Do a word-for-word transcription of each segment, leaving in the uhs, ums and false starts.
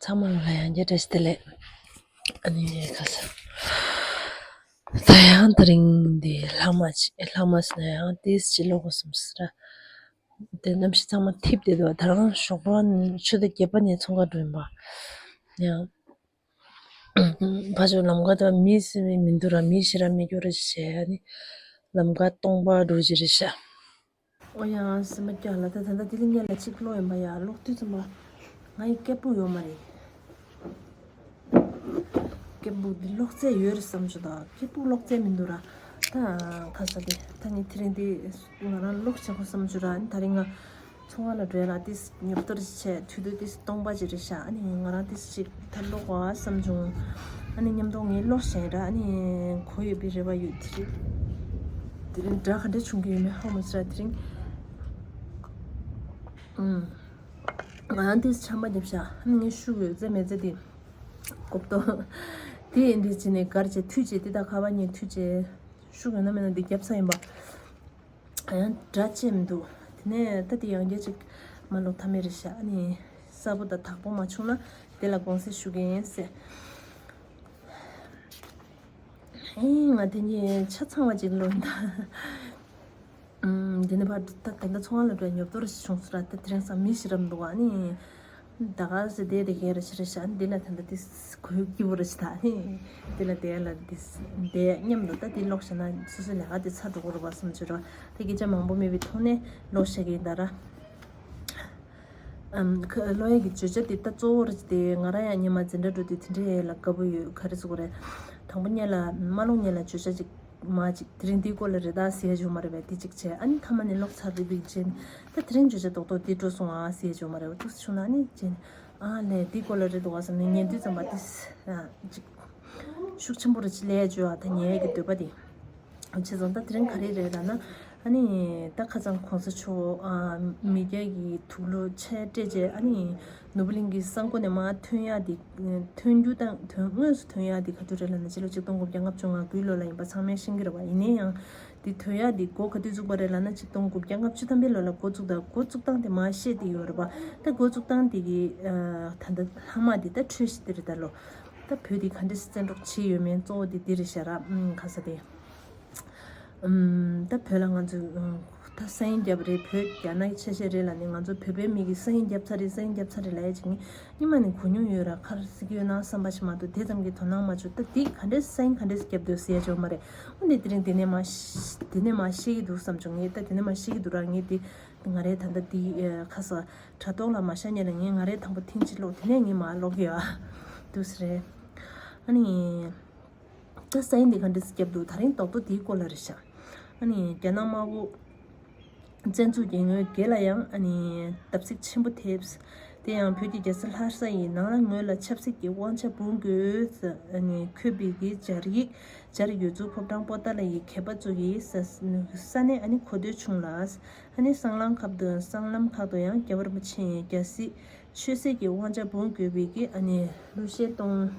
ཚང་མ་ལ་ཡང་བསྐྱར་བཀྲ་ཤིས་བདེ་ལེགས། ཨ་ནི་ཁ་ས། ད་ཡང་དེ་རིང་འདི་ལྷག་མ་ཅིག་ལྷག་མ་ཟེར་ན་ཡང་ཏིས་ཅིག་ཀློག་དགོས་བསམ་སོང་ར། དེ་གནམ་གཤིས་ཚང་མ་འཐིབས་བསྡད་འདུག་ད་རང་ཞོགས་པ་ནས་ཆུ་ཚོད་བརྒྱད་པ་ནས་ཚོང་ཁ་འགྲོ་ཡིན་པ། ཡང་ཕར་ཕྱོགས་ལམ་ཁ་དུ་མི་སེ་མི་མི་འདུག་ར། མི་ཞེ་དྲག་མི་སྐྱོ་ར་ཞིག་བྱས། ཨ་ནི་ལམ་ཁ་སྟོང་པ་འགྲོ་གི་རེད་ཤག་ཨོ་ཡ་སེམས་པ་སྐྱོ་ལ། ད་ད་ལྟ་དེ་ལ་ངས་ལ་གཅིག་ཀློག་ཡིན་པ་ཡ། ཀློག་དུས་ཙམ་པ་ང་ཡི་སྐད་སྦུག་ཡོད་མ་རེད། སྐད་སྦུག་འདི་ཀློག་རྩལ་ཡོད་རེད་བསམ་བྱུང་། ད་སྐད་སྦུག་ཀློག་རྩལ་མི་འདུག་ར། ད་ཁ་ས་དེ་ད་ངས་དེ་རིང་འདི་ང་རང་ཀློག་བྱེད་དགོས་བསམ་བྱུང་ར། ཨ་ནི་དེ་རིང་ང་ཚོང་ཁང་ལ་འགྲོ་ཡ་ལ་ཏིས་ཉོབ་ཏོ་རེ་བྱས། དུས་ཚོད་ཏིས་སྟོང་པ་ཅིག་རེད་ཤག་ཨ་ནི་ང་རང་ཏིས་ཅིག་ད་ཀློག་པ་བསམ་བྱུང་། ཨ་ནི་མཉམ་དུ་ངས་ཀློག་བཞིན་ར། ཨ་ནི་གོ་ཡོད་པའི་རེ་བ་ཡོད། དེ་རིང་དེ་རིང་སྒྲ་ག་འདྲ་བྱུང་གི་ཡོད་མེད་ཧ་གོ་མ་སོང་ར། དེ་རིང་ཨུམ། ང་རང་ཏིས་ཆམ་པ་བརྒྱབ་ཤག་ཨ་ནི་ངས་ཤུགས་ཡོད་ཚད་མེད་ཚད་དེ་གོབ་ཏོ། དེ་ཡིན་དུས་ཅི་ནས་གར་བྱས་མཐུད་བྱས་དེ་ད་ཁ་བ་ཉིད་མཐུད་བྱས་ཤུགས་ཡོད་ན་མེད་ན་འདི་བརྒྱབ་ཚར་ཡིན་པ། ཡང་སྒྲ་བཅད་མི་འདུག་དེ་ནས་ད་དེ་ཡང་བསྐྱར་ཅིག་མ་ཀློག་ཐབས་མེད་རེད་ཤག་ཨ་ནི་གསལ་པོ་དང་དག་པོ་མ་བྱུང་ན་དེ་ལ་དགོངས་སེལ་ཞུ་གི་ཡིན་ཟེར། ཨེ་ང་དེ་ནས་ཆ་ཚང་བ་ཅིག་ཀློག་ཡིན་ད། ཨུམ། དེ་ནས་ཕར་ད་ད་ལྟ་ཚོང་ཁང་ལ་འགྲོ་ཡ་ཉོབ་ཏོ་རེ་བྱུང་སོང་ར། ད་དེ་རིང་སང་མི་ཞིག་རམ་འདུག་ཨ་ནི། ད་ག་ཟེ་དེ་དེ་གས་ར་ཞིག་རེད་ཤག་འདི་ལ་ད་ལྟ་དེ་གོ་སྐྱིད་པོ་རེ་ཞིག་ད་ཧེ། འདི་ལ་དེ་ལ་དེ་དེ་མཉམ་དུ་ད་དེ་ཀློག་བྱས་ན་སོ་སོའི་ལས་ཀ་དེ་ཚར་འགྲོ་གི་རེད་པ་བསམ་བྱས་ར། ད་སྐད་ཆ་མང་པོ་མེད་པའི་ཐོག་ནས་ཀློག་བྱེད་ཀྱི་ཡིན་ད་ར། ཨམ། ཁ་ཀློག་ཡས་ཀྱི་བརྗོད་བྱ་དེ་ད་གཙོ་བོ་རེད་དེ། ང་རང་ཡང་སྔོན་མ་འཛིན་གྲྭ་འགྲོ་དུས་དེ་འདྲའི་ལ་དགའ་པོ་ཡོད། ག་རེ་ཟེར་དགོས་རེད། དང་པོ་སྔོན་ལ་མ་ཀློག་སྔོན་ལ་བརྗོད་བྱ་ཅིག་མ་ཅིག་དེ་རིང་འདིའི་སྐོར་ལ་རེད་ད་ཟེར་ཡ་ཅིག་ཡོད་མ་རེད་པས། དེ་གཅིག་བྱས། ཨ་ནི་མཐའ་མ་ནས་ཀློག་ཚར་དུས་དེ་རྗེས་ད་དེ་རིང་བརྗོད་བྱ་རྡོག་རྡོག་འདི་འགྲོ་སོང་ཨ་ཟེར་ཡ་ཅིག་ཡོད་མ་རེད་པ། འདུག་སེ་བྱུང་ན་ཨ་ནི་རྗེས་ནས་ཨ་ལས་འདིའི་སྐོར་ལ་རེད་འདུག་ཨ་བསམ་ནས་ཉན་དུས་ཙམ་པ་དེ་ཅིག་ཤུགས་ཆེན་པོ་རེ་ཅིག་སླེབས་ཡ་ཅིག་ཡོད་ཨ། ད་ཉན་ཡ་གི་འདོད་པ་དེ། བྱས་ཙང་ད་དེ་རིང་ག་རེ་རེད་ལབ་ན། ཨ་ནི་ད་ཁ་སང་གོང་ས་མཆོག་ཨ་མི་སྐྱ་གི་དུག་ལོག་ཆས་སྤྲས་བྱས། ཨ་ནི་ནོར་བུ་གླིང་གི་ས་མགོ་ནས་མར་ཐོན་ཡག་དེ་ཐོན་རྒྱུ་དང་ཐོན་དངོས་སུ་ཐོན་ཡག་དེ་ག་དུས་རེད་ལབ་ན། ཕྱི་ལོ་ཆིག་སྟོང་དགུ་བརྒྱ་ལྔ་བཅུ་ང་དགུའི་ལོ་ལ་ཡིན་པ་ཚང་མས་ཤེས་ཀྱི་རེད་པ། ཡིན་ན་ཡང་དེ་ཐོན་ཡག་དེ་འགོ་ག་དུས་བཙུགས་པ་རེད་ལབ་ན། ཆིག་སྟོང་དགུ་བརྒྱ་ལྔ་བཅུ་ཐམ་པའི་ལོ་ལ་འགོ་བཙུགས། ད་འགོ་བཙུགས་སྟངས་དེ་མར་བཤད་དེ་ཡོད་རེད་པ། ད་འགོ་བཙུགས་སྟངས་དེ་གི་ད་ལྟ་ལྷག་མ་དེ་ད་འཕྲོས་གཞི་དེ་རེད་ད་ལོ། ད་བོད་དེ་ག་འདྲས་བཙན་འཕྲོག་བྱས་ཡོད་མེད་གཙོ་བོ་དེ་འདི་རེད་ཤག་ར། ཨུམ། ཁ་ས་དེ། ཨུམ། ད་བོད་ལ་ང་ཚོས་ཨུམ། ད་ས་ཡིན་བརྒྱབ་རེད། བོད་རྒྱ་ནག་གི་ཆ་ཤས་རེད་ལབ་ནས། ང་ཚོ་བོད་པའི་མི་གིས་ས་ཡིན་བརྒྱབ་ཚར་རེད། ས་ཡིན་བརྒྱབ་ཚར་རེད་ལབ་ཡ་ཅིག་ངས་སྔོན་མ་ནས་གོ་མྱོང་ཡོད་ར། ག་རེ་ཟེར་གྱི་ཡོད་ན་བསམ་པ་ཞིག་མ་གཏོགས་དེ་ཙམ་གྱི་དོ་སྣང་མ་བྱུང་། ད་འདི་ག་འདྲས་ས་ཡིན་ག་འདྲས་བརྒྱབ་འདུག་ཟེར་ཡ་ཅིག་ཡོད་མ་རེད། འོ་ནས་དེ་རིང་དེ་ནས་མར་ཤ་དེ་ནས་མར་ཤེས་ཀྱི་འདུག་བསམ་བྱུང་། ངས་ད་དེ་ནས་མར་ཤེས་ཀྱི་འདུག་ར། ངས་དེ་ང་རའི་ད་ལྟ་དེ་ཁ་ས་དྲ་ཐོག་ལ་མ་ཤར་སྔོན་ལ་ངས་ང་རའི་དང་པོ་ཐེངས་གཅིག་ཀློག་དེ་ནས་ངས་མར་ཀློག་གི་ཡོད་ཨ། འདུག་སེ་རེད། ཨ་ནི། ད་ས་ཡིན་འདི་ག་འདྲས་བརྒྱབ་འདུག་ད་རིང་རྡོག་རྡོག་དེའི་སྐོར་ལ་རེད་ཤག་ཨ་ནི་རྒྱ་ནག་དམར་པོ་བཙན་འཛུལ་གྱི་ངོས་སྒེར་ལ་ཡང་ཨ་ནི་བརྡབ་གསིག་ཆེན་པོ་ཐེབས། དེ་ཡང་བོད་ཀྱི་རྒྱལ་ས་ལྷ་ས་ཡི་ནང་ལ་ངོས་ལ་ཆབ་སྲིད་ཀྱི་དབང་ཆ་འབུལ་དགོས་ཨ་ནི་འཁོད་པའི་གི་སྦྱར་ཡིག་སྦྱར་ཡོད་ཚུལ་ཕོ་བྲང་པོ་ཏཱ་ལ་ཡི་མཁས་པ་ཚོ་གིས་ས་ས་ནས་ཨ་ནི་གོ་ཐོས་བྱུང་ལ། ཨ་ནི་སྲང་ལམ་ཁག་ཏུ་སྲང་ལམ་ཁག་ཏུ་ཡང་རྒྱལ་བ་རིན་པོ་ཆེ་ཡི་རྒྱལ་སྲིད་ཆོས་སྲིད་ཀྱི་དབང་ཆ་འབུལ་དགོས་པའི་གི་ཨ་ནི་གླུ་གཞས་གཏོང་།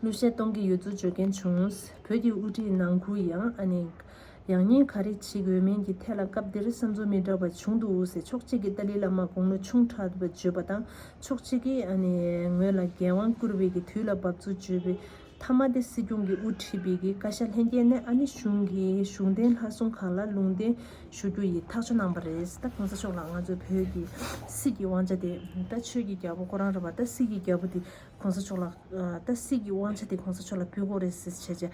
གླུ་གཞས་གཏོང་གི་ཡོད་ཚུལ་བརྗོད་མཁན་བྱུང་། བོད་ཀྱི་དབུ་ཁྲིད་ནང་ཁུལ་ཡང་ཨ་ནི་ཡང་སྙིང་ག་རེ་བྱེད་དགོས་མིན་གྱི་ཐད་ལ་སྐབས་འདིར་བསམ་ཚུལ་མི་འདྲ་བ་བྱུང་འདུག་ཟེར། ཕྱོགས་གཅིག་གིས་ཏཱ་ལའི་བླ་མ་དགུང་ལོ་ཆུང་དྲགས་པ་བརྗོད་པ་དང་། ཕྱོགས་གཅིག་གིས་ཨ་ནི་ངོས་ལ་འགན་དབང་བསྐུར་བའི་གི་དུས་ལ་བབ་ཚུལ་བརྗོད་པའི་མཐའ་མ་དེ་སྲིད་སྐྱོང་གིས་དབུ་ཁྲིད་པའི་གི་བཀའ་ཤག་ལྷན་རྒྱས་ནས་ཨ་ནི་གཞུང་གི་གཞུང་འབྲེལ་ལྷ་སྲུང་ཁག་ལ་ལུང་བསྟན་ཞུ་རྒྱུ་ཡི་ཐག་གཅོད་གནང་པ་རེད། ད་གོང་ས་མཆོག་ལ་ང་ཚོའི་བོད་ཀྱི་སྲིད་ཀྱི་དབང་ཆ་དེ་ད་ཆོས་ཀྱི་རྒྱལ་པོ་ཁོ་རང་རེད་པ། ད་སྲིད་ཀྱི་རྒྱལ་པོ་དེ་གོང་ས་མཆོག་ལ་ད་སྲིད་ཀྱི་དབང་ཆ་དེ་གོང་ས་མཆོག་ལ་ཕུལ་དགོས་རེད་ཟེར་བྱས་བྱས།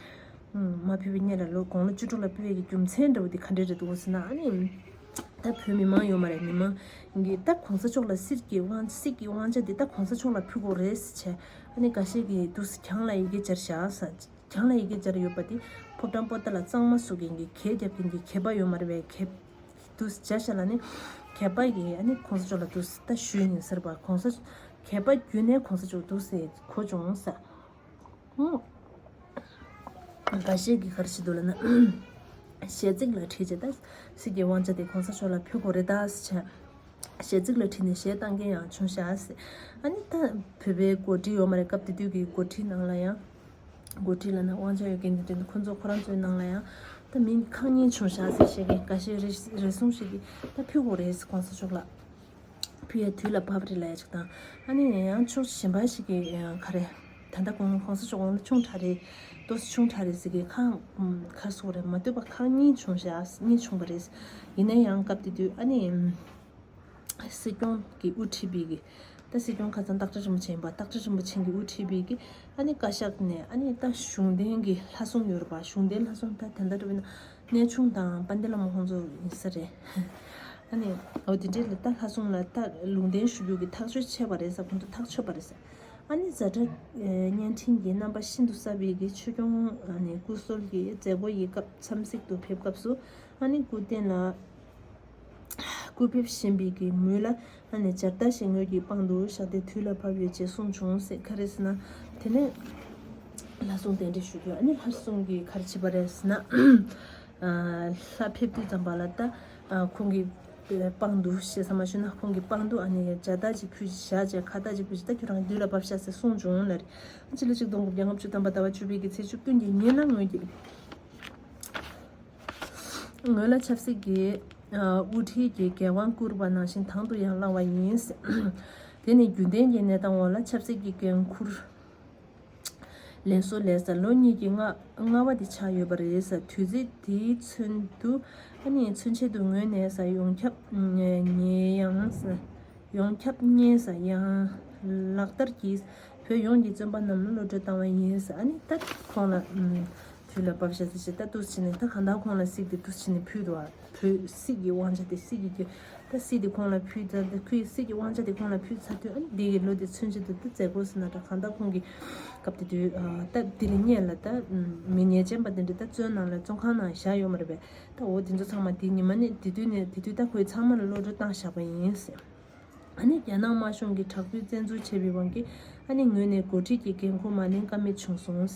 མ་ཕུལ་བའི་སྔོན་ལ་ལོ་དགུང་ལོ་བཅུ་དྲུག་ལ་ཕུལ་བའི་གི་རྒྱུ་མཚན་འདྲ་བོ་དེ་ག་འདྲས་རེད་འདུག་ཟེར་ན། ཨ་ནི་ད་བོད་མི་མང་ཡོད་མ་རེད། མི་མང་གིས་ད་གོང་ས་མཆོག་ལ་སྲིད་ཀྱི་དབང་སྲིད་ཀྱི་དབང་ཆ་འདི་ད་གོང་ས་མཆོག་ལ་ཕུལ་དགོས་རེད་ཟེར་བྱས། ཨ་ནི་འགའ་ཤས་ཀྱིས་འདུག་སེ་གྱང་ལ་ཡི་གེ་སྦྱར་བཞག་ཟེར། གྱང་ལ་ཡི་གེ་སྦྱར་ཡོད་པ་དེ་ཕོ་བྲང་པོ་ཏཱ་ལ་གཙང་མ་བཟོ་མཁན་གྱི་གད་རྒྱབ་མཁན་གྱི་གད་པ་ཡོད་མ་རེད་པས། གད་འདུག་སེ་སྦྱར་བཞག་ལ་ནི་གད་པ་གིས་ཨ་ནི་གོང་ས་མཆོག་ལ་འདུག་སེ་ད་ཞུས་ཡིན་ཟེར་བ། གོང་ས་གད་པ་བརྒྱུད་ནས་གོང་ས་མཆོག་འདུག་སེ་གོ་བྱུང་ཟེར། ཧུམ། འགའ་ཤས་ཀྱིས་ག་རེ་བྱེད་འདུག་ལབ་ན། གཞས་ཚིག་ལ་བྲིས་བྱས་ད་སྲིད་ཀྱི་དབང་ཆ་དེ་གོང་ས་མཆོག་ལ་ཕུལ་དགོས་རེད་ད་ཟེར་བྱས། གཞས་ཚིག་ལ་བྲིས་ནས་གཞས་བཏང་མཁན་ཡང་བྱུང་ཤག་ཟེར། ཨ་ནི་ད་བོད་པའི་འགོ་ཁྲིད་ཡོད་མ་རེད། སྐབས་དེ་དུས་ཀྱི་འགོ་ཁྲིད་ནང་ལ་ཡང་། འགོ་ཁྲིད་ལབ་ན་དབང་ཆ་ཡོད་མཁན་དེ་འདྲ་འདུག་ཁོང་ཚོ་ཁོ་རང་ཚོའི་ནང་ལ་ཡང་ད་མི་ཁག་གཉིས་བྱུང་ཤག་ཟེར་བཤད་མཁན། འགའ་ཤས་རེ་རེ་ཟུང་ཞིག་གིས་ད་ཕུལ་དགོས་རེད་ཟེར། གོང་ས་མཆོག་ལ། ཡའི་དུས་ལ་བབ་རེད་ལབ་ཡ་ཅིག་དང་། ཨ་ནི་ཡང་ཕྱོགས་གཞན་པ་ཞིག་གིས་ཡང་ག་རེ། ད་ལྟ་གོང་གོང་ས་མཆོག་དབང་ཆུང་དྲགས་རེད། ཏོག་ཙམ་ཆུང་དྲགས་རེད་ཟེར་གི་ཁག་ཁག་སོགས་རེད། མ་ལྟོས་པ་ཁག་གཉིས་བྱུང་བཞག་གཉིས་བྱུང་བ་རེད། ཡིན་ན་ཡང་སྐབས་དེ་དུས་ཨ་ནི་སྲིད་སྐྱོང་གི་དབུ་ཁྲིད་པའི་གི། ད་སྲིད་སྐྱོང་ཁ་སང་སྟག་བྲག་རིན་པོ་ཆེ་ཡིན་པ། སྟག་བྲག་རིན་པོ་ཆེ་གི་དབུ་ཁྲིད་པའི་གི་ཨ་ནི་བཀའ་ཤག་ནས་ཨ་ནི་ད་གཞུང་འབྲེལ་གི་ལྷ་སྲུང་ཡོད་རེད་པ། གཞུང་འབྲེལ་ལྷ་སྲུང་ད་དེ་འདྲ་རེད་པས་ན། གནས་ཆུང་དང་དཔལ་ལྡན་བླ་མ་ཁོང་ཚོ་ཡིན་ས་རེད། ཨ་ནི་འོ་དེ་འདྲས་ལ་ད་ལྷ་སྲུང་ལ་ད་ལུང་བསྟན་ཞུ་རྒྱུ་གི་ཐག་གཅོད་བྱས་པ་རེད་ཟེར། ཁོང་ཚོ་ཐག་ཆོད་པ་རེད་ཟེར། ཨ་ནི་ཛ་དྲག་བརྙན་འཕྲིན་གྱི་རྣམ་པ་ཤིན་ཏུ་གསར་པའི་གི་ཆོས་སྐྱོང་ཨ་ནི་སྐུ་གསོལ་གྱི་མཛད་སྒོ་ཡི་སྐབས་འཚམས་གཟིགས་དུ་ཕེབས་སྐབས་སུ། ཨ་ནི་སྐུ་རྟེན་ལ་སྐུ་ཕེབས་བཞིན་པའི་གི་མུས་ལ། ཨ་ནི་བྱ་ལྟ་ཞིག་ངོས་ཀྱི་པང་དུ་བཞག་སྟེ་དུས་ལ་བབ་ཡོད་ཅེས་གསུངས་བྱུང་ཟེར། ག་རེ་ཟེར་ན། དེ་ནས་ལྷ་སྲུང་གདན་འདྲེན་ཞུ་རྒྱུ། ཨ་ནི་ལྷ་སྲུང་གིས་ག་རེ་བྱས་པ་རེད་ཟེར་ན། ལྷ་ཕེབས་དུས་ཙམ་པ་ལ་ད་ཁོང་གི་པང་དུ་ཞེ་ས་མ་ཞུ་ན། ཁོང་གི་པང་དུ་ཨ་ནི་བྱ་ལྟ་ཅིག་ཕུལ་བཞག་བྱས། ཁ་བཏགས་ཅིག་ཕུལ་བྱས། ད་ཁྱོད་རང་དུས་ལ་བབ་ཤག་ཟེར་གསུངས་བྱུང་ལ་རེད། ཕྱི་ལོ་ཆིག་སྟོང་དགུ་བརྒྱ་ལྔ་བཅུ་ཐམ་པ་ཟླ་བ་བཅུ་པའི་གི་ཚེས་བཅུ་བདུན་གྱི་ཉིན་ལ་ངོས་ཀྱི། ངོས་ལ་ཆབ་སྲིད་ཀྱི་དབུ་ཁྲིད་ཀྱི་འགན་དབང་བསྐུར་བ་ནང་བཞིན་དང་དུ་ཡང་བླངས་པ་ཡིན། དེ་ནི་རྒྱུན་ལྡན་གྱི་གནས་སྟངས་འོག་ལ་ཆབ་སྲིད་ཀྱི་འགན་འཁུར་ལེན་སྲོལ་ལས་ལོ་གཉིས་ཀྱི་ལྔ་ལྔ་པ་དེ་ཆགས་ཡོད་པ་རེད། དུས་ཚོད་དེའི་ཚུན་དུ་ཨ་ནི་ཚུན་ཆད་དུ་ངོས་ནས་ཡོངས་ཁྱབ་ཉེས་ཡངས་ཡོངས་ཁྱབ་ཉེས་ཡངས་ལག་བསྟར་གྱིས། བོད་ཡོངས་ཀྱི་བཙོན་པ་རྣམས་ལ་གློད་བཀྲོལ་བཏང་བ་ཡིན། ཨ་ནི་ད་ཁོང་ལ་དུས་ལ་བབ་ཤག་ཟེར་བྱས། ད་འདུག་སེ་བྱས་ནས་ད་གང་ལྟར་ཁོང་ལ་སྲིད་དེ་འདུག་སེ་བྱས་ནས་ཕུལ་འདུག་བ། བོད་སྲིད་ཀྱི་དབང་ཆ་དེ་སྲིད་ཀྱི་རྒྱུ། ད་སྲིད་དེ་ཁོང་ལ་ཕུལ་ཚར་དུས། ཁོས་སྲིད་ཀྱི་དབང་ཆ་དེ་ཁོང་ལ་ཕུལ་ཚར་དུས། ཨ་ནི་འདི་གི་ལོ་དེ་ཚུན་ཆད་དུ་ད་མཛད་སྒོ་ཟེར་ན་འདྲ། གང་ལྟར་ཁོང་གི་སྐབས་དེ་དུས་ད་དེ་ལ་སྔོན་ལ་ད་མི་ཉེས་ཅན་པ་དེ་འདྲ་ད་བཙོན་ནང་ལ་བཙོན་ཁང་ནང་བཞག་ཡོད་མ་རེད་པས། ད་འོ་དེ་ཚོ་ཚང་མ་དེ་ཉི་མ་ནས་དེ་དུས་ནས་དེ་དུས་ད་ཁོས་ཚང་མ་ལ་གློད་བཀྲོལ་བཏང་བཞག་པ་ཡིན་ཟེར། ཨ་ནི་རྒྱ་ནག་དམར་གཞུང་གིས་དྲག་པོའི་བཙན་འཛུལ་བྱས་པའི་དབང་གིས། ཨ་ནི་ངོས་ནས་འགོ་ཁྲིད་ཀྱི་འགན་ཁུར་མ་ལེན་ཀ་མེད་བྱུང་སོང་།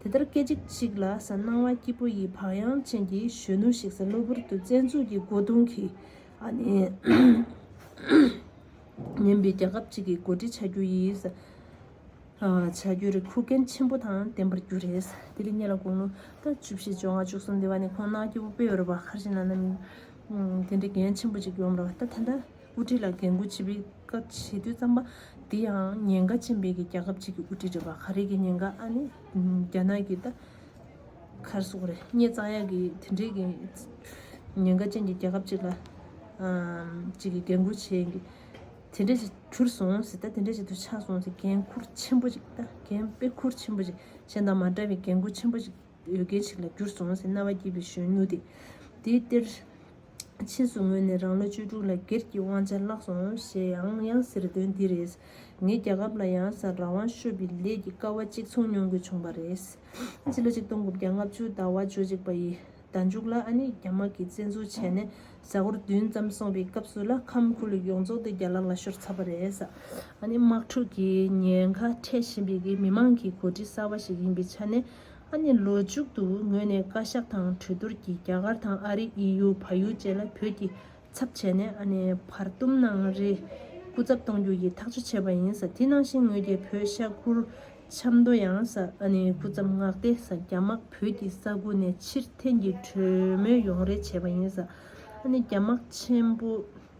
དེ་ལྟར་སྐད་ཅིག་གཅིག་ལ་ཟེར། སྣང་བ་སྐྱིད་པོ་ཡི་བག་ཡངས་ཅན་གྱི་གཞོན་ནུ་ཞིག་ཟེར། གློ་བུར་དུ་བཙན་འཛུལ་གྱི་སྒོ་རྡུང་གིས་ཨ་ནི་ཉན་པའི་རྒྱལ་ཁབ་ཅིག་གི་འགོ་ཁྲིད་བྱ་རྒྱུ་ཡིན་ཟེར། ཨ། བྱ་རྒྱུར་ཁུར་འགན་ཆེན་པོ་དང་ལྡན་པར་འགྱུར་རེད། དེ་རིང་ཉིན་ལ་དགུང་ལོ་ད་བཅུ་བཞི་བཅོ་ལྔ་བཅུ་གསུམ་དེ་བ་ནས་ཁོང་སྣང་སྐྱིད་པོ་དཔེ་ཡོད་རེད་པ། ག་རེ་ཟེར་ན་ནམ། ཨ། དེ་འདྲའི་འགན་ཆེན་པོ་ཅིག་ཡོང་རེད་པ། ད་ད་ལྟ་དབུ་ཁྲིད་ལ་འགན་འཁུར་བྱེད་པའི་སྐབས་བྱེད་དུས་ཙམ་པ། དེ་ཡང་ཉེན་ཁ་ཅན་པའི་གི་རྒྱལ་ཁབ་ཅིག་གི་དབུ་ཁྲིད་རེད་པ། ག་རེ་གི་ཉེན་ཁ། ཨ་ནི་རྒྱ་ནག་གི་ད་ག་རེ་ཟེར་དགོས་རེད། སྙད་བཙལ་ཡག་གི་དེ་འདྲའི་གི་ཉེན་ཁ་ཅན་གྱི་རྒྱལ་ཁབ་ཅིག་ལ། ཨ། ཅིག་གི་འགན་འཁུར་བྱེད་ཀྱི། དེ་འདྲ་ཞིག་གྱུར་སོང་ཟེར། ད་དེ་འདྲ་ཞིག་ཏུ་ཆགས་སོང་ཟེར། འགན་ཁུར་ཆེན་པོ་ཅིག་ད་འགན་དཔེ་ཁུར་ཆེན་པོ་ཅིག་གཞན་དང་མ་འདྲ་བའི་འགན་ཁུར་ཆེན་པོ་ཅིག་ཡོད་མཁན་ཞིག་ལ་གྱུར་སོང་ཟེར། སྣང་བ་སྐྱིད་པའི་གཞོན་ནུ་དེ། དེའི་གཏེར། ཕྱིས་སུ་ངོས་ནས་རང་ལོ་བཅུ་དྲུག་ལ་སྒེར་གྱི་དབང་ཆ་བརླག་སོང་ཞེས་ཡང་ཡང་ཟེར་དོན་འདི་རེད། ངས་རྒྱལ་ཁབ་ལ་ཡང་ཟེར་རང་དབང་ཤོར་བའི་ལས་ཀྱི་སྐལ་བ་གཅིག་མཚུངས་མྱོང་དགོས་བྱུང་བ་རེད། ཕྱི་ལོ་ཆིག་སྟོང་དགུ་བརྒྱ་ལྔ་བཅུ་ཟླ་བ་བཅུ་གཅིག་པ་ཡི་ཟླ་མཇུག་ལ། ཨ་ནི་རྒྱ་དམག་གིས་བཙན་འཛུལ་བྱས་ནས་གཟའ་འཁོར་བདུན་ཙམ་སོང་བའི་སྐབས་སུ་ལ། ཁམས་ཁུལ་ཡོངས་རྫོགས་དེ་རྒྱ་ལག་ལ་ཤོར་ཚར་བ་རེད་ཟེར། ཨ་ནི་དམག་འཁྲུག་གི་ཉེན་ཁ་འཕྲད་བཞིན་པའི་གི་མི་མང་གི་འགོ་ཁྲིད་གསར་པ་ཞིག་ཡིན་པའི་ཆ་ནས། ཨ་ནི་ལོ་མཇུག་ཏུ་ངོས་ནས་བཀའ་ཤག་དང་གྲོས་བསྡུར་གྱིས་རྒྱ་གར་དང་ཨ་རི། ཨི་ཡུ། བལ་ཡུལ་བཅས་ལ་བོད་ཀྱི་ཚབ་བྱས་ནས། ཨ་ནི་བར་འདུམ་གནང་རེས་སྐུ་ཚབ་གཏོང་རྒྱུ་ཡི་ཐག་གཅོད་བྱས་པ་ཡིན་ཟེར། དེ་ནང་བཞིན་ངོས་ཀྱིས་བོད་ཤར་ཁུལ་ཆབ་མདོ་ཡང་ཟེར། ཨ་ནི་སྐུ་ཚབ་མངགས་ཏེ་ཟེར། རྒྱ་དམག་བོད་ཀྱི་ས་ཁུལ་ནས་ཕྱིར་འཐེན་གྱི་གྲོས་མོལ་ཡོང་རེས་བྱས་པ་ཡིན་ཟེར། ཨ་ནི་རྒྱ་དམག་ཆེན་པོ།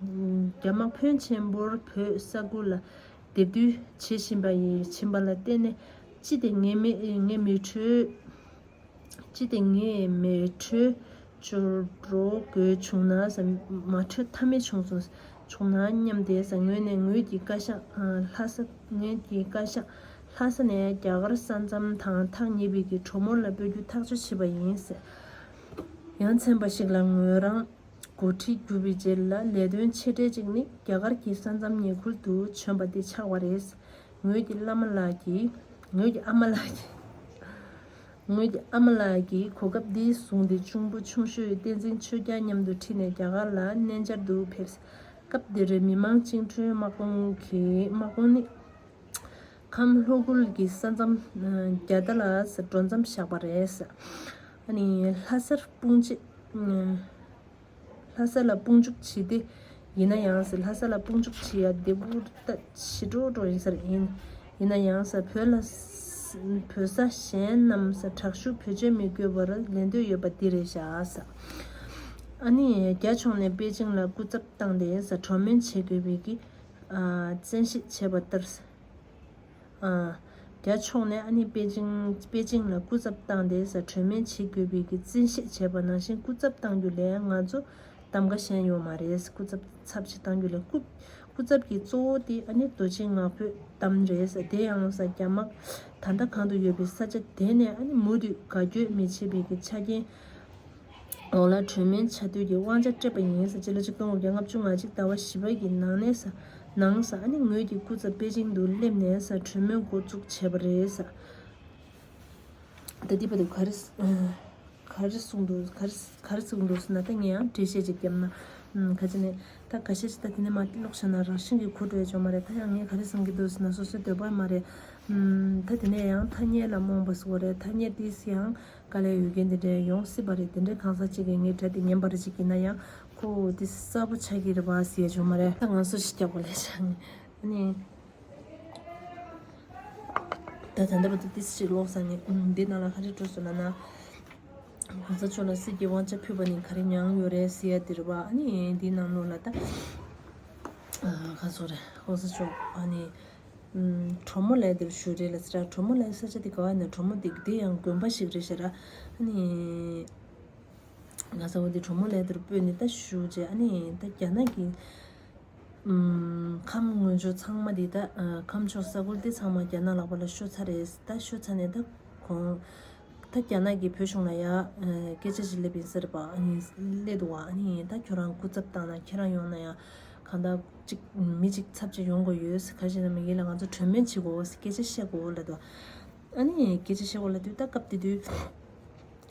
རྒྱ་དམག་ཕོན་ཆེན་པོར་བོད་ས་ཁུལ་ལ་སྡེབ་སྡུད་བྱེད་བཞིན་པ་ཡིན། བྱིན་པ་ལ་བརྟེན་ནས་ཅི་སྟེ་ངས་མི་ངས་མི་གྲོས། ཅི་སྟེ་ངས་མི་གྲོས་བཅོལ་འགྲོ་དགོས་བྱུང་ན་ཟེར། མ་གྲོས་ཐབས་མེད་བྱུང་སོང་། བྱུང་ན་སྙམ་སྟེ་ཟེར། ངོས་ནས་ངོས་ཀྱི་བཀའ་ཤག་ལྷ་ས། ངོས་ཀྱི་བཀའ་ཤག་ལྷ་ས་ནས་རྒྱ་གར་ས་མཚམས་དང་ཐག་ཉེ་བའི་གི་གྲོས་མོལ་ལ་སྤོ་རྒྱུ་ཐག་གཅོད་བྱས་པ་ཡིན་ཟེར། ཡ་མཚན་པ་ཞིག་ལ་ངོས་རང་འགོ་ཁྲིད་གྱུར་པའི་རྗེས་ལ་ལས་དོན་ཆེ་གྲས་གཅིག་ནི་རྒྱ་གར་གྱི་ས་མཚམས་ཉེ་ཁུལ་དུ་བྱོན་པ་དེ་ཆགས་པ་རེད། ངོས་ཀྱི་བླ་མ་ལགས་ཀྱིས། ངོས་ཀྱི་ཨ་མ་ལགས་ཀྱིས། ངོས་ཀྱི་ཨ་མ་ལགས་ཀྱིས་གོ་སྐབས་འདི་བཟུང་སྟེ་གཅུང་པོ་ཆུང་ཤོས་བསྟན་འཛིན་ཆོས་རྒྱལ་མཉམ་དུ་ཁྲིད་ནས་རྒྱ་གར་ལ་གནས་མཇལ་དུ་ཕེབས། སྐབས་དེར་མི་དམངས་བཅིངས་འགྲོལ་དམག་དཔུང་གི་དམག་དཔུང་ནི། ཁམས་ལྷོ་ཁུལ་གྱི་ས་མཚམས་རྒྱ་ད་ལ་འགྲོ་མཚམས་བཞག་པ་རེད། ཨ་ནི་ལྷ་སར་དཔུང་འཇུག་ལྷ་ས་ལ་དཔུང་འཇུག་བྱས་ཏེ། ཡིན་ན་ཡང་ཟེར། ལྷ་ས་ལ་དཔུང་འཇུག་བྱེད་ཡ་དེ་བུ་ད་ཞི་འགྲོ་འགྲོ་ཡིན་ས་རེད། ཡིན། ཡིན་ན་ཡང་ཟེར། བོད་ལ་བོད་ས་གཞན་རྣམས་ཟེར། དྲག་ཤུགས་བེད་སྤྱོད་མི་དགོས་པར་ལེན་འདོད་ཡོད་པ་འདི་རེད་བཞག་ཟེར། ཨ་ནི་རྒྱ་ཕྱོགས་ནས་པེ་ཅིང་ལ་སྐུ་ཚབ་བཏང་སྟེ་ཟེར། གྲོས་མོལ་བྱེད་དགོས་པའི་གི། བཙན་ཤེད་བྱས་པ་ལྟར། རྒྱ་ཕྱོགས་ནས་ཨ་ནི་པེ་ཅིང་པེ་ཅིང་ལ་སྐུ་ཚབ་བཏང་སྟེ་ས་གྲོས་མོལ་བྱེད་དགོས་པའི་གི་བཙན་ཤེད་བྱས་པ་ནང་བཞིན་སྐུ་ཚབ་བཏང་རྒྱུ་ལས་ང་ཚོ་གདམ་ག་གཞན་ཡོད་མ་རེད། སྐུ་ཚབ་ཚབ་ཅིག་བཏང་རྒྱུ་ལས་སྐུ་སྐུ་ཚབ་ཀྱི་གཙོ་བོ་དེ་ཨ་ནི་རྡོ་རྗེ་ནག་པོས་བདམས་རེད། དེ་ཡང་ས་རྒྱ་དམག་ད་ལྟ་གང་དུ་ཡོད་པའི་ས་ཆ་དེ་ནས་ཨ་ནི་མུ་མཐུད་དགའ་སྐྱོ་མི་བྱེད་པའི་གི་ཆ་རྐྱེན། འོག་ལ་གྲོས་མོལ་བྱ་འདོད་ཀྱི་དབང་ཆ་སྤྲད་པ་ཡིན་ཟེར། སྤྱི་ལོ་ཆིག་སྟོང་དགུ་བརྒྱ་ལྔ་བཅུ་ང་གཅིག་ཟླ་བ་བཞི་པ་གི་ནང་ནས་ས་ནང་ས་ཨ་ནི་ངོས་ཀྱི་སྐུ་ཚབ་པེ་ཅིང་དུ་སླེབས་ནས་ས་གྲོས་མོལ་འགོ་བཙུགས་བྱས་པ་རེད་ས། ད་འདི་བར་དུ་ག་རེ་ག་རེ་གསུངས་འདུག་ག་རེ་ག་རེ་གསུངས་འདུག་ཟེར་ན། ད་ངས་ཡང་འགྲེལ་བཤད་ཅིག་བརྒྱབ་ན་ཁ་ཅིག་ནས་ད་ཁ་ཤས་ཅིག་ད་དེ་ནས་མ་ཀློག་བྱས་ན་རང་བཞིན་གྱིས་གོ་འགྲོ་ཡ་ཅོག་མ་རེད། ད་ཡང་ངས་ག་རེ་བསམ་གྱི་འདུག་ཟེར་ན་སོ་སོའི་འདོད་པ་མ་རེད། ད་དེ་ནས་ཡང་ཐ་སྙད་ལ་རྨོངས་པ་བཟོ་བ་རེད། ཐ་སྙད་དེས་ཡང་དཀའ་ལས་ཡོད་མཁན་དེ་འདྲ་ཡོང་སྲིད་པ་རེད། དེ་འདྲའི་གང་ཟག་ཅིག་གིས་ངའི་གྲས་དེ་ཉན་པ་རེ་ཅིག་ཡིན་ན་ཡང་ཁོ་འོ་དེ་གསལ་པོ་ཆགས་ཀྱི་རེད་པ་ཟེར་ཡ་ཅོག་མ་རེད། ད་ང་སུ་ཞིག་རྒྱག་པ་ལས་ཆགས་ནས་ཨ་ནི། ད་ད་ལྟ་བར་དུ་ཏིས་ཞིག་ཀློག་ས་ནས་འདི་ནང་ལ་ག་རེ་འགྲོ་སོང་ལབ་ན། གོང་ས་མཆོག་ལ་སྲིད་ཀྱི་དབང་ཆ་ཕུལ་བ་ནི་ག་རེ་མྱངས་ཡོད་རེད་ཟེར་ཡ་དེ་རེད་པ། ཨ་ནི་འདི་ནང་ལོགས་ལ་ད་ག་སོ་རེད། གོང་ས་མཆོག་ཨ་ནི་གྲོ་མོ་ལའི་དེར་བཞུགས་རེད་ལ་ཟེར། གྲོ་མོ་ལའི་ས་ཆ་དེ་ག་བ་ནས་གྲོ་མོ་དེ་དེ་ཡང་དགོན་པ་ཞིག་རེད་ཤག་ར། ཨ་ནི་ག་ས་བ་དེ་གྲོ་མོ་ལའི་དེར་སྤོས་ནས་ད་བཞུགས་རྗེས་ཨ་ནི་ད་རྒྱ་ནག་གི་ཁམས་ངོས་ཕྱོགས་ཚང་མ་འདི་ད་ཁམས་ཕྱོགས་ས་ཁུལ་འདི་ཚང་མ་རྒྱ་ནག་ལག་པ་ལ་ཤོར་ཚར་རེད། ད་ཤོར་ཚར་ནས་ད་ཁོང་ད་རྒྱ་ནག་གིས་བོད་གཞུང་ལ་ཡ་སྐད་ཆ་ཞིག་སླེབས་ཡིན་ཟེར་པ་སླེབས་འདུག་བ། ཨ་ནི་ད་ཁྱོད་རང་སྐུ་ཚབ་བཏང་ན་ཁྱེད་རང་ཡོང་ན་ཡང་གང་ལྟར་གཅིག་མི་གཅིག་ཚབ་ཅིག་ཡོང་དགོས་ཡོད་ཟེར། ག་ཞིག་ན་མི་ཡིན་ལ་ང་ཚོ་གྲོས་མོལ་བྱེད་དགོས་ཟེར། སྐད་ཆ་བཤད་དགོས་ལབ་འདུག་བ། ཨ་ནི་སྐད་ཆ་བཤད་དགོས་ལབ་དུས་ད་སྐབས་དེ་དུས།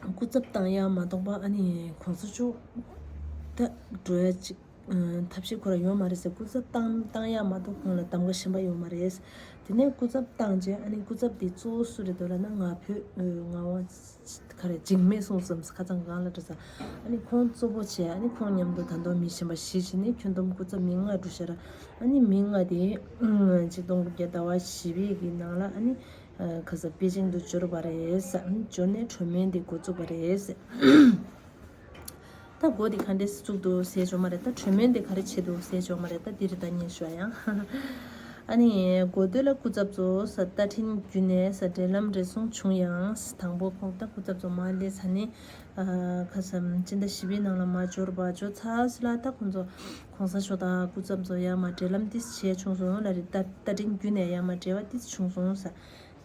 སྐུ་ཚབ་བཏང་ཡ་མ་གཏོགས་པ་ཨ་ནི་གོང་ས་མཆོག་ད་འགྲོ་ཡ་ཅིག་ཐབས་ཤེས་ཁོ་རང་ཡོད་མ་རེད་ཟེར། སྐུ་ཚབ་བཏང་བཏང་ཡ་མ་གཏོགས་ཁོང་ལ་གདམ་ག་གཞན་པ་ཡོད་མ་རེད། དེ་ནས་སྐུ་ཚབ་བཏང་རྗེས་ཨ་ནི་སྐུ་ཚབ་དེ་གཙོ་བོ་སུ་རེད་འདུག་ལབ་ན་ང་བོད་ང་བ་ག་རེ་འཇིགས་མེད་གསུངས་སམ་ཁ་ཚང་གང་ལ་འགྲོ་ས། ཨ་ནི་ཁོང་གཙོ་བོ་བྱས་ཨ་ནི་ཁོང་མཉམ་དུ་ད་དུང་མི་གཞན་པ་བཞི་བྱས་ནས་ཁྱོན་བསྡོམས་སྐུ་ཚབ་མི་ལྔ་འགྲོ་ཤག་ར། ཨ་ནི་མི་ལྔ་དེ་ཆིག་སྟོང་དགུ་བརྒྱ་ཟླ་བ་བཞི་པའི་གི་ནང་ལ་ཨ་ནི། ཁ་ས་པེ་ཅིང་དུ་འབྱོར་བ་རེད་ཟེར། འབྱོར་ནས་གྲོས་མོལ་འདི་འགོ་བཙུགས་པ་རེད་ཟེར། ད་འགོ་འདི་ག་འདྲས་བཙུགས་འདུག་ཟེར་ཆོག་མ་རེད། ད་གྲོས་མོལ་འདི་ག་རེ་བྱེད་འདུག་ཟེར་ཆོག་མ་རེད། ད་འདི་རེད། ད་ཉན་ཤོག་ཡང་། ཨ་ནི་འགོ་སྟོད་ལ་སྐུ་ཚབ་ཚོ་ས་རྟ་ཕྲན་བརྒྱུད་ནས་ས་འབྲེལ་ལམ་རེ་ཟུང་བྱུང་ཡང་དང་པོ་ཁོང་ད་སྐུ་ཚབ་ཚོ་མ་སླེབས་ས་ནས་ཁ་ས་སྤྱི་ཟླ་བཞི་པའི་ནང་ལ་མ་འབྱོར་བ་འབྱོར་ཚར་སི་ལ་ད་ཁོང་ཚོ་གོང་ས་མཆོག་དང་སྐུ་ཚབ་ཚོ་ཡང་མ་འབྲེལ་ལམ་ཏིས་བྱས་བྱུང་སོང་ལ་རེད། ད་རྟ་ཕྲན་བརྒྱུད་ནས་ཡང་མ་འབྲེལ་བ་ཏིས་བྱུང་སོང་ས།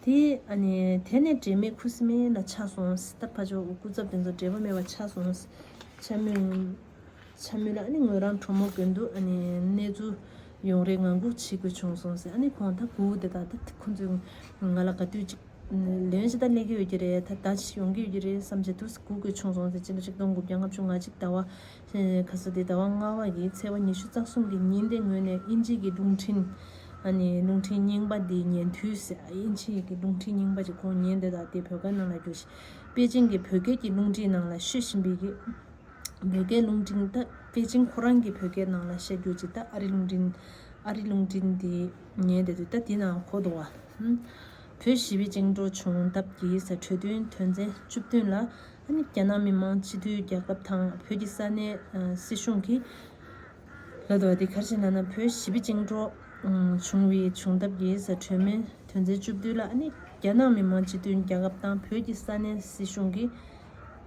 དེ་ཨ་ནི་དེ་ནས་འབྲེལ་མེད་ཁུ་སིམ་མེ་ལ་ཆགས་སོང་། ད་ཕ་ཇོ་སྐུ་ཚབ་དེ་ཚོ་འབྲེལ་བ་མེད་པ་ཆགས་སོང་། ཆ་མོད་ཆ་མོད་ལ་ཨ་ནི་ངོས་རང་གྲོགས་མོ་དགོན་དུ་ཨ་ནི་གནས་ཚུལ་ཡོང་རེ་ངང་སྒུག་བྱེད་དགོས་བྱུང་སོང་ཟེར། ཨ་ནི་ཁོང་ད་སྒུག་དེ་ད་ད་ཁོང་ཚོས་ང་ལ་ག་དུས་ཅིག་ལན་ཞིག་ད་སླེབས་ཀྱི་ཡོད་ཀྱི་རེད། ད་ད་ཅི་ཡོང་གི་ཡོད་ཀྱི་རེད་བསམ་བྱས་དུས་སྒུག་དགོས་བྱུང་སོང་ཟེར། ཕྱི་ལོ་ཆིག་སྟོང་དགུ་བརྒྱ་ལྔ་བཅུ་ང་གཅིག་ཟླ་བ། ཁ་ས་དེ་ཟླ་བ་ལྔ་པ་གི་ཚེས་པ་ཉི་ཤུ་རྩ་གསུམ་གྱི་ཉིན་དེ་ངོས་ནས་དབྱིན་ཇི་གི་རླུང་འཕྲིན། ཨ་ནི་རླུང་འཕྲིན་རྙིང་པ་འདི་ཉན་དུས་ཟེར། དབྱིན་ཇི་གི་རླུང་འཕྲིན་རྙིང་པ་ཅིག་ཁོང་ཉན་དེ་དང་དེ་བོད་སྐད་ནང་ལ་བསྒྱུར་ཞིང་པེ་ཅིང་གི་བོད་སྐད་ཀྱི་རླུང་འཕྲིན་ནང་ལ་བཤད་བཞིན་པའི་གི་བོད་སྐད་རླུང་འཕྲིན་ད་པེ་ཅིང་ཁོ་རང་གི་བོད་སྐད་ནང་ལ་བཤད་རྒྱུ་ཅིག་ད་ཨ་རི་རླུང་འཕྲིན་ཨ་རི་རླུང་འཕྲིན་འདི་ཉན་དེ་དུས་ད་དེ་ནང་གོ་འདུག་བ། བོད་ཞི་བའི་བཅིངས་འགྲོལ་བྱུང་སྟབས་ཀྱིས་ཟེར། གྲོས་མཐུན་དོན་ཚན་བཅུ་བདུན་ལ། ཨ་ནི་རྒྱ་ནག་མི་དམངས་སྤྱི་མཐུན་རྒྱལ་ཁབ་དང་བོད་ཀྱི་ས་གནས་སྲིད་གཞུང་གིས་ལབ་འདུག་བ། དེ་ག་རེ་ཟེར་ན་ན་བོད་ཞི་བའི་བཅིངས་འགྲོལ་བྱུང་བའི་བྱུང་སྟབས་ཀྱིས་ཟེར། གྲོས་མོལ་དོན་ཚན་བཅུ་བདུན་ལ་ཨ་ནི་རྒྱ་ནག་མི་དམངས་སྤྱི་མཐུན་རྒྱལ་ཁབ་དང་བོད་ཀྱི་ས་གནས་སྲིད་གཞུང་གིས་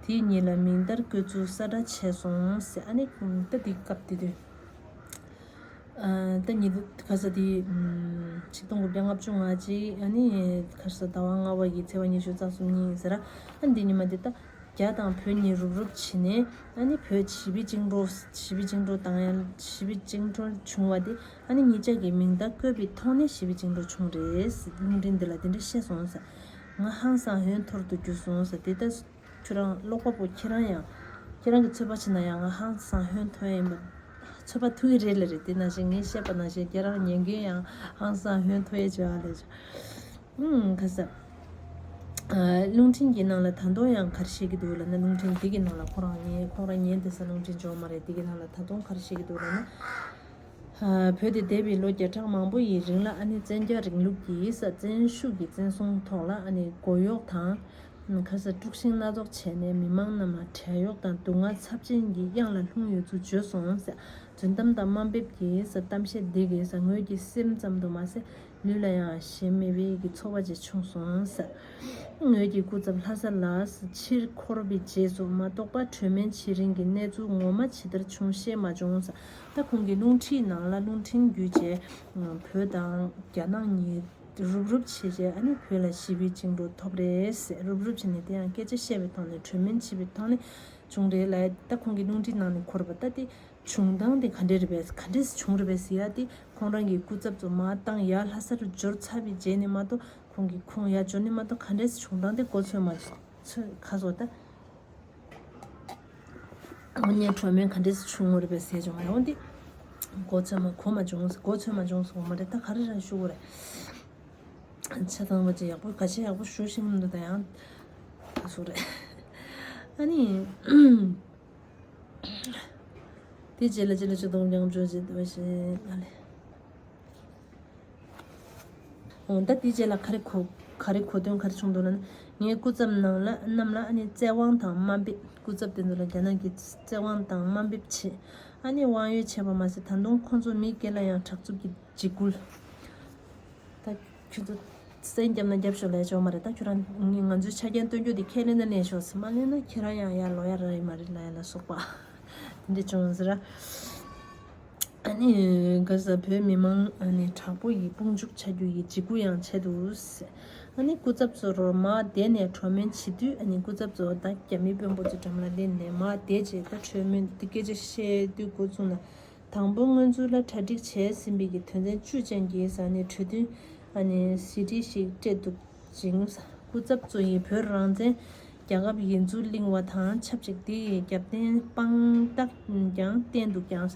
དེ་གཉིས་ལ་མིང་རྟགས་བཀོད་ཚུལ་གསལ་བསྒྲགས་བྱས་སོང་ཟེར། ཨ་ནི་ད་དེ་སྐབས་དེ་དུས། ད་ཉིད་དུ་ཁ་ས་དེ་ཆིག་སྟོང་དགུ་བརྒྱ་ལྔ་བཅུ་ང་གཅིག་ཨ་ནི་ཁ་ས་ཟླ་བ་ལྔ་པ་ཡི་ཚེས་པ་ཉི་ཤུ་རྩ་གསུམ་ཉིན་ཟེར། ཨ་འདི་ཉི་མ་དེ་ད་རྒྱ་དང་བོད་གཉིས་རུབ་རུབ་བྱས་ནས་ཨ་ནི་བོད་ཞི་བའི་བཅིངས་འགྲོལ་ཞི་བའི་བཅིངས་འགྲོལ་བཏང་ཡ་ཞི་བའི་བཅིངས་འགྲོལ་བྱུང་བ་དེ་ཨ་ནི་གཉིས་ཆ་གི་མིང་རྟགས་བཀོད་པའི་ཐོག་ནས་ཞི་བའི་བཅིངས་འགྲོལ་བྱུང་རེད། རླུང་འཕྲིན་འདི་ལ་དེ་འདྲ་བཤད་སོང་ཟེར། ང་ཧང་སང་ཧོན་ཐོར་དུ་གྱུར་སོང་ཟེར། དེ་ལྟར། ཁྱོད་རང་ཀློག་པ་པོ་ཁྱེད་རང་ཡང་ཁྱེད་རང་གི་ཚོད་དཔག་བྱས་ན་ཡང་ང་ཧང་སང་ཧོན་ཐོན་ཡིན་པ། ཚོད་དཔག་ཐུབ་ཀྱི་རེད་ལ་རེད། དེ་ནང་བཞིན་ངས་བཤད་པ་ནང་བཞིན་ཁྱེད་རང་ཉན་མཁན་ཡང་ཧང་སང་ཧོན་ཐོན་ཡས་བྱས་ཨ་ལས་བྱས། ཨུམ་ཁ་ས། རླུང་འཕྲིན་གྱི་ནང་ལ་ད་དུང་ཡང་ག་རེ་བཤད་ཀྱི་འདུག་ལབ་ན། རླུང་འཕྲིན་འདི་གི་ནང་ལ་ཁོ་རང་ཉན་ཁོང་རང་ཉན་དེ་ས་རླུང་འཕྲིན་འཇོག་མ་རེད། འདི་གི་ནང་ལ་ད་དུང་ག་རེ་བཤད་ཀྱི་འདུག་ལབ་ན། བོད་དེ་འདས་པའི་ལོ་བརྒྱ་ཕྲག་མང་པོ་ཡི་རིང་ལ་ཨ་ནི་བཙན་རྒྱལ་རིང་ལུགས་ཀྱི་ས་བཙན་ཤུགས་ཀྱིས་བཙན་བཟུང་ཐོག་ལ་ཨ་ནི་མགོ་གཡོག་དང་། ཁ་ས་དཀྲུག་ཤིང་སྣ་ཚོགས་བྱས་ནས་མི་མང་རྣམས་ལ་བྲན་གཡོག་དང་སྡུག་བསྔལ་ཚབས་ཆེན་གྱི་གཡང་ལ་ལྷུང་ཡོད་ཚུལ་བརྗོད་སོང་ཟེར། རྫུན་གཏམ་དང་དམའ་འབེབས་ཀྱི་ས་གཏམ་བཤད་འདི་གིས་ས་ངོས་ཀྱི་སེམས་ཙམ་དུ་མ་ཟད་ལུས་ལ་ཡང་ཞེམ་མེད་པའི་གི་ཚོར་བ་ཅིག་བྱུང་སོང་ཟེར། ངོས་ཀྱི་སྐུ་ཚབ་ལྷ་ས་ལ་ཕྱིར་འཁོར་བའི་རྗེས་སུ་མ་གཏོགས་པ་གྲོས་མོལ་བྱེད་རིང་གི་གནས་ཚུལ་ངོ་མ་ཇི་ལྟར་བྱུང་ཤེས་མ་བྱུང་ཟེར། ད་ཁོང་གི་རླུང་འཕྲིན་ནང་ལ་རླུང་འཕྲིན་བརྒྱུད་བྱས་བོད་དང་རྒྱ་ནག་གཉིས། རུབ་རུབ་བྱས་བྱས་ཨ་ནི་བོད་ལ་ཞི་བའི་བཅིངས་འགྲོལ་ཐོབ་རེད་ཟེར། རུབ་རུབ་བྱས་ནས་དེ་ཡང་སྐད་ཆ་བཤད་པའི་ཐོག་ནས་གྲོས་མོལ་བྱས་པའི་ཐོག་ནས་བྱུང་རེད་ལབ་ཡ། ད་ཁོང་གི་རླུང་འཕྲིན་ནང་ནས་གོ་རེད་པ། ད་དེ་བྱུང་སྟངས་དེ་ག་འདྲས་རེད་པས། ག་འདྲས་བྱུང་རེད་པས་ཟེར་ཡ་དེ་ཁོང་རང་གི་སྐུ་ཚབ་ཚོ་མར་བཏང་ཡ་ལྷ་ས་རུ་འབྱོར་ཚར་བའི་རྗེས་ནས་མ་གཏོགས་ཁོང་གི་ཁོང་ཡར་འབྱོར་ནས་མ་གཏོགས་ག་འདྲས་བྱུང་སྟངས་དེ་གོ་ཚོད་མ་ཚོད་ཁ་སོ་ད། ཨོ་ཉེ་གྲོས་མོལ་ག་འདྲས་བྱུང་བ་རེད་པས་ཟེར་བྱུང་ཡང་འདི་གོ་ཚོད་མ་གོ་མ་བྱུང་། གོ་ཚོད་མ་བྱུང་སོང་མ་རེད། ད་ག་རེ་རང་ཞུ་དགོས་རེད། ཆ་ཚང་བ་ཅིག་ཡག་པོ་ག་ཆེ་ཡག་པོ་ཞུ་ཤེས་མི་འདུག་ད་ཡང་ད་སུ་རེད། ཨ་ནི་དེ་རྗེས་ལ་ཅི་ལ་ཅི་དང་མཉམ་འཇོག་བྱེད་འདོད་ཞེས་ཨ་ལེ། འོ་ད་དེ་རྗེས་ལ་ག་རེ་གོ་ག་རེ་གོ་དོན་ག་རེ་བྱུང་འདུག་ལབ་ན། ངའི་སྐུ་ཚབ་ནང་ལ་རྣམས་ལ་ཨ་ནི་བཙན་དབང་དང་དམའ་འབེབས། སྐུ་ཚབ་དེ་ཚོ་ལ་རྒྱ་ནག་གིས་བཙན་དབང་དང་དམའ་འབེབས་བྱེད། ཨ་ནི་དབང་ཡོད་བྱས་པ་མ་ཟད་ད་དུང་ཁོང་ཚོ་མི་སྒེར་ལ་ཡང་དྲག་རྩུབ་ཀྱི་འཇིགས་སྐུལ། ད་ཁྱོད་ཚོ་སེམས་བརྒྱབ་ན་རྒྱབ་ཤོག་ལས་ཆོག་མ་རེད། ད་ཁྱོད་རང་ང་ཚོའི་ཆ་རྐྱེན་སྟོན་རྒྱུ་དེ་ཁས་ལེན་ན་ལས་ཆོག་ཟེར། མ་ལེན་ན་ཁྱེད་རང་ཡང་ཡར་ལོག་ཡ་ར་ཡི་མ་རེད་ལ་ཡ་ལ་སོགས་པ་དེ་འདྲ་བྱུང་ཟེར། ཨ་ནི་ག་ས་བོད་མི་མང་ཨ་ནི་དྲག་པོ་ཡི་དཔུང་འཇུག་བྱ་རྒྱུ་ཡི་འཇིགས་སྐུལ་ཡང་བྱས་འདུག་ཟེར། ཨ་ནི་སྐུ་ཚབ་ཚོ་རོ་མར་བསྡད་ནས་གྲོས་མོལ་བྱེད་དུས་ཨ་ནི་སྐུ་ཚབ་ཚོ་ད་རྒྱ་མི་དཔོན་པོ་ཚོ་འགྲམ་ལ་སླེབས་ནས་མར་བསྡད་རྗེས་ད་གྲོས་མོལ་འདི་སྐད་ཆ་བཤད་དུས་འགོ་བཙུགས་ན། དང་པོ་སྔོན་ཚུད་ལ་གྲ་སྒྲིག་བྱས་ཟིན་པའི་གི་དོན་ཚན་བཅུ་ཅན་གྱི་ས་ནས་གྲོས་མཐུན་ཨ་ནི་ཟིན་བྲིས་ཤིག་སྤྲད་འདུག་ཅིང་། སྐུ་ཚབ་ཚོ་ཡིས་བོད་རང་བཙན་རྒྱལ་ཁབ་ཡིན་ཚུལ་གླེང་བ་དང་ཆབས་ཅིག་དེའི་རྒྱབ་རྟེན་དཔང་རྟགས་ཀྱང་བསྟན་འདུག་ཀྱང་།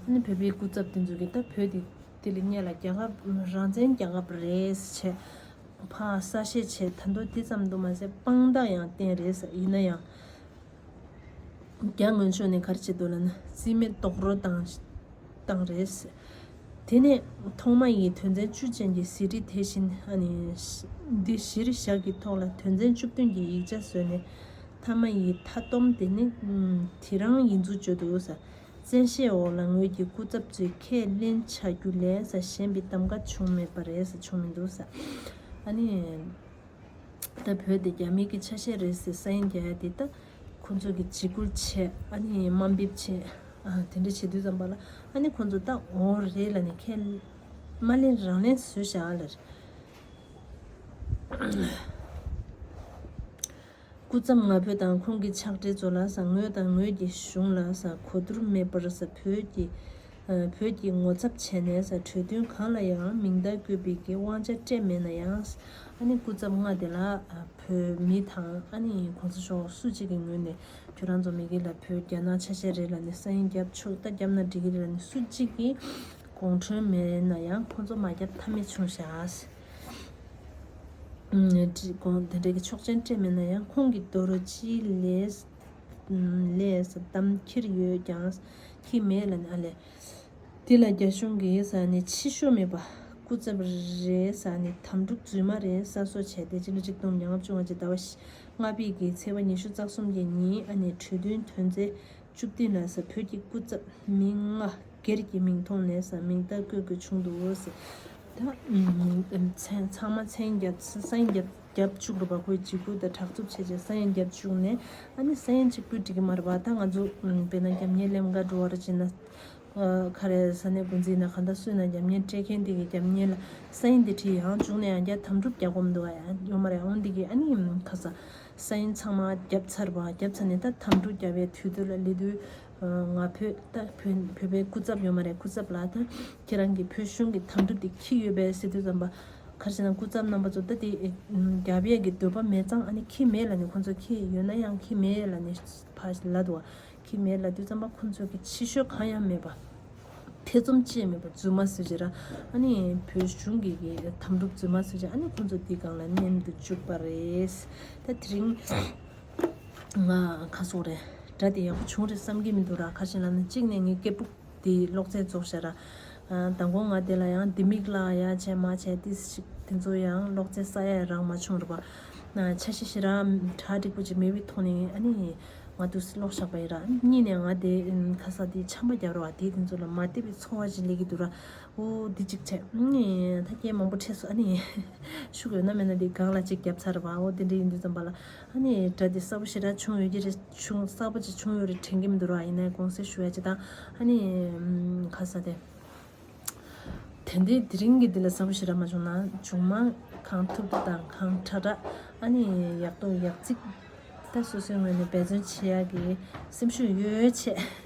ཨ་ནི་བོད་པའི་སྐུ་ཚབ་དེ་ཚོ་གིས་ད་བོད་དེ་དེ་ལ་སྔོན་ལ་རྒྱལ་ཁབ་རང་བཙན་རྒྱལ་ཁབ་རེད་ཟེར་བྱས། ཕར་གསལ་བཤད་བྱས། ད་དུང་དེ་ཙམ་དུ་མ་ཟད་དཔང་རྟགས་ཡང་བསྟན་རེད་ཟེར། ཡིན་ན་ཡང་། རྒྱ་དངོས་ཕྱོགས་ནས་ག་རེ་བྱེད་འདུག་ལབ་ན་རྩིས་མེད་རྡོག་རོལ་བཏང་བཏང་རེད་ཟེར། དེ་ནས་ཐོག་མ་ཡི་དོན་ཚན་བཅུ་ཅན་གྱི་ཟིན་བྲིས་དེ་བཞིན་ཨ་ནི་འདི་གཞིར་བཞག་གི་ཐོག་ལ་དོན་ཚན་བཅུ་བདུན་གྱི་ཡིག་ཆ་བཟོས་ནས་མཐའ་མ་ཡི་མཐའ་སྡོམ་དེ་ནི་དེ་རང་ཡིན་ཚུལ་བརྗོད་འདུག་ཟེར། བཙན་ཤེད་འོག་ལ་ངོས་ཀྱི་སྐུ་ཚབ་ཚོས་ཁས་ལེན་བྱ་རྒྱུ་ལས་ས་གཞན་པའི་གདམ་ག་བྱུང་མེད་པ་རེད་ཟེར། བྱུང་མི་འདུག་ཟེར། ཨ་ནི། ད་བོད་དེ་རྒྱ་མི་གི་ཆ་ཤས་རེད་ཟེར་ས་ཡིན་རྒྱ་ཡ་དེ་ད་ཁོང་ཚོ་གི་འཇིགས་སྐུལ་བྱས། ཨ་ནི་དམའ་འབེབས་བྱས། ཨ་དེ་འདྲ་བྱེད་དུས་ཙམ་པ་ལ་ཨ་ནི་ཁོང་ཚོ་ད་འོ་རེད་ལབ་ནས་ཁས་མ་ལེན་རང་ལེན་བཟོས་བཞག་ལ་རེད། སྐུ་ཚབ་ང་ཕོད་དང་ཁོང་གི་ཕྱག་སྦྲེལ་ཚོ་ལ་ས་ངོས་དང་ངོས་ཀྱི་གཞུང་ལ་ས་གོ་བསྡུར་མེད་པར་ས་བོད་ཀྱི་ཨ་བོད་ཀྱི་ངོ་ཚབ་བྱས་ནས་ས་གྲོས་མཐུན་གང་ལ་ཡང་མིང་རྟགས་བཀོད་པའི་གི་དབང་ཆ་སྤྲད་མེད་ན་ཡང་ཨ་ནི་སྐུ་ཚབ་ལྔ་དེ་ལ་ཨ་བོད་མི་དང་ཨ་ནི་གོང་ས་མཆོག་སུ་གཅིག་གི་ངོས་ནས་ཁྱོད་རང་ཚོ་མི་སྒེར་ལ་བོད་རྒྱ་ནག་ཆ་ཤས་རེད་ལ་ནི་ས་ཡིན་རྒྱབ་ཆོག་ད་རྒྱབ་ན་འགྲིག་གི་རེད་ལ་ནི་སུ་གཅིག་གིས་དགོངས་འཁྲོལ་མེད་ན་ཡང་ཁོང་ཚོ་མ་རྒྱབ་ཐབས་མེད་བྱུང་བཞག་དེ་འདྲའི་གི་ཆོག་མཆན་སྤྲད་མེད་ན་ཡང་ཁོང་གི་དོ་རུ་ཅི་ལས་ལས་གཏམ་འཁྱེར་ཡོད་ཀྱང་འཁྱེར་མེད་ལ་ནི་ཨ་ལས། དེ་ལ་རྒྱ་གཞུང་གིས་ས་ནས་ཕྱི་ཤོག་མེད་པ་སྐུ་ཚབ་རེད་ས་ནས་དམ་ཕྲུག་རྫུན་མ་རེད་གསར་བཟོ་བྱས་ཏེ་སྤྱི་ལོ་གཅིག་སྟོང་ཉི་ཤུ་རྩ་བཞི་ཟླ་བ་ལྔ་པའི་གི་ཚེས་པ་ཉི་ཤུ་རྩ་གསུམ་གྱི་ཉིན་ཨ་ནས་གྲོས་མཐུན་དོན་ཚན་བཅུ་བདུན་ལ་ས་བོད་ཀྱི་སྐུ་ཚབ་མི་ལྔ་སྒེར་གྱི་མིང་ཐོག་ནས་ས་མིང་རྟགས་བཀོད་དགོས་བྱུང་འདུག་ཟེར། ད་མཚན་ཚང་མ་མཚན་རྒྱབ་ས་ཡིན་རྒྱབ་རྒྱབ་བཅུག་རུ་བ་ཁོའི་འཇིགས་སྐུལ་དང་དྲག་རྩུབ་བྱས་རྗེས་ས་ཡིན་རྒྱབ་བཅུག་ནས་ཨ་ནི་ས་ཡིན་གཅིག་པུས་འགྲིག་གི་མ་རེད་བ། ད་ང་ཚོ་དཔེར་ན་རྒྱབ་གཉེར་ལེམ་ག་འགྲོ་བར་བྱེད་ན། ཁ་རེ་ས་གནས་འགོ་འཛིན་ན་གང་ལྟར་སུས་ན་རྒྱབ་གཉེར་སྤྲད་མཁན་དེ་གི་རྒྱབ་གཉེར་ལ་ས་ཡིན་དེ་བྲིས་ཡང་བཅུག་ནས་ཡང་བསྐྱར་དམ་ཕྲུག་རྒྱག་གོམ་འདུག་ཨ་ཡང་ཡོད་མ་རེད། འོན་དེ་གི་ཨ་ནི་ཁ་ས་ས་ཡིན་ཚང་མ་རྒྱབ་ཚར་བ་རྒྱབ་ཚར་ནས་ད་དམ་ཕྲུག་རྒྱབ་པའི་དུས་ཚོད་ལ་སླེབས་དུས་ང་བོད་ད་བོད་བོད་པའི་སྐུ་ཚབ་ཡོད་མ་རེད། སྐུ་ཚབ་ལ་ད་ཁྱེད་རང་གི་བོད་གཞུང་གི་དམ་ཕྲུག་དེ་ཁྱི་ཡོད་པས་ཟེར་དུས་ཙམ་པ་ག་རེ་ཟེར་ན་སྐུ་ཚབ་རྣམ་པ་ཚོ་ད་དེ་རྒྱབ་ཡས་ཀྱི་འདོད་པ་མེད་ཙང་ཨ་ནི་ཁྱི་མེད་ལ་ནི་ཁོང་ཚོ་ཁྱི་ཡོད་ན་ཡང་ཁྱི་མེད་ལ་ནི་ཕ་ལ་དུ་བ། ཁྱི་མེད་ལབ་དུས་ཙམ་པ་ཁོང་ཚོ་གི་ཕྱི་བཤོལ་གང་ཡང་མེད་པ། ཐེ་ཚོམ་ཅི་ཡང་མེད་པ་རྫུན་མ་ཟེར་བྱས་ར། ཨ་ནི་བོད་གཞུང་གི་གི་དམ་ཕྲུག་རྫུན་མ་ཟེར་བྱས་ཨ་ནི་ཁོང་ཚོ་འདི་སྒང་ལ་མནན་དུ་བཅུག་པ་རེད། ད་དེ་རིང་ང་ག་སོག་རེད། དགྲ་དེ་ཡག་པོ་བྱུང་རེད་བསམ་གྱི་མི་འདུག་ར། ཁ་ཤས་ལ་ནི་གཅིག་ནས་ངའི་སྐད་སྦུག་དེ་གློག་རྫས་རྫོགས་ཤག་ར། མདང་དགོང་ང་དེ་ལ་ཡང་དེ་མིག་ལ་ཡ་བྱས་མ་བྱས་དེ་ཞིག་དེ་ཚོ་ཡང་གློག་རྫས་ས་ཡ་རང་མ་བྱུང་ར་བ། ན་འཆར་གཞི་ཞེ་དྲག་གྲ་འགྲིག་པོ་ཅིག་མེད་པའི་ཐོག་ནས་ཨ་ནི་ང་དུས་སུ་ལོག་བཞག་པ་ཡིན་ར། གཉིས་ནས་ང་དེ་ཁ་ས་དེ་ཆམ་པ་རྒྱབ་ར་བ་དེ་དེ་ཚོ་ལ་མ་བལྟས་པའི་ཚོར་བ་ཅིག་སླེབས་ཀྱི་འདུག་ར། འོ་འདི་གཅིག་བྱས། ཨ་ནི་ད་སྐད་མང་པོ་འཕྲད་སོང་། ཨ་ནི་ཤུགས་ཡོད་ན་མེད་ན་དེ་སྒང་ལ་ཅིག་བརྒྱབ་ཚར་བ། འོ་དེ་འདྲ་ཡིན་དུས་ཙམ་པ་ལ་ཨ་ནི་སྒྲ་དེ་གསལ་པོ་ཞེ་དྲག་བྱུང་ཡོད་ཀྱི་རེད། བྱུང་གསལ་པོ་ཅིག་བྱུང་ཡོད་རེད་དྲན་གྱི་མི་འདུག་ར། ཡིན་ནའི་དགོངས་སེལ་ཞུ་ཡ་ཅིག་དང་། ཨ་ནི་ཁ་ས་དེ། དེ་འདྲའི་དེ་རིང་གི་འདི་ལ་གསལ་པོ་ཞེ་དྲག་མ་བྱུང་ན་མཇུག་མ་གང་ཐུབ་ཐུབ་དང་གང་དྲག་དྲག་ཨ་ནི་ཡག་ཏུ་ཡག་ཅིག་ད་སོ་སོའི་ངོས་ནས་འབད་བརྩོན་བྱེད་ཡག་གི་སེམས་ཤུགས་ཡོད་ཆེད།